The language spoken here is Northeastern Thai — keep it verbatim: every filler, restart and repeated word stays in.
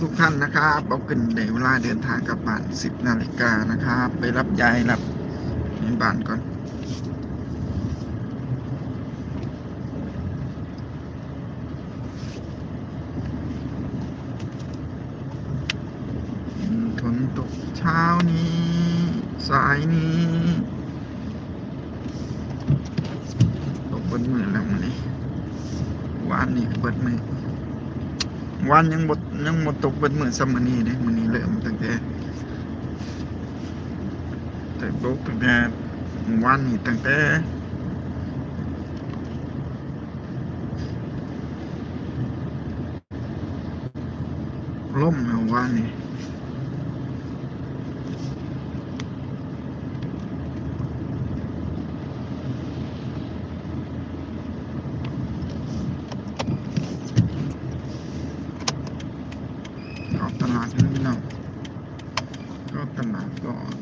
ทุกๆท่านนะครับ เอาขึ้นในเวลาเดินทางกลับบ้าน สิบนาฬิกานะครับ ไปรับยายรับในบ้านก่อน ฝนตกเช้านี้ สายนี้ ตกเบิดมื้อแล้วมื้อนี้ วานนี้ก็เบิดมื้อ วานยังบ่ ยังบ่ตกเบิดมื้อส่ำมื้อนี้เด้ มื้อนี้เริ่มตั้งแต่ แต่ตกตั้งแต่วานนี้ ตั้งแต่ ลมเมื่อวานนี้ เข้าตลาดนะพี่น้อง เข้าตลาดก่อน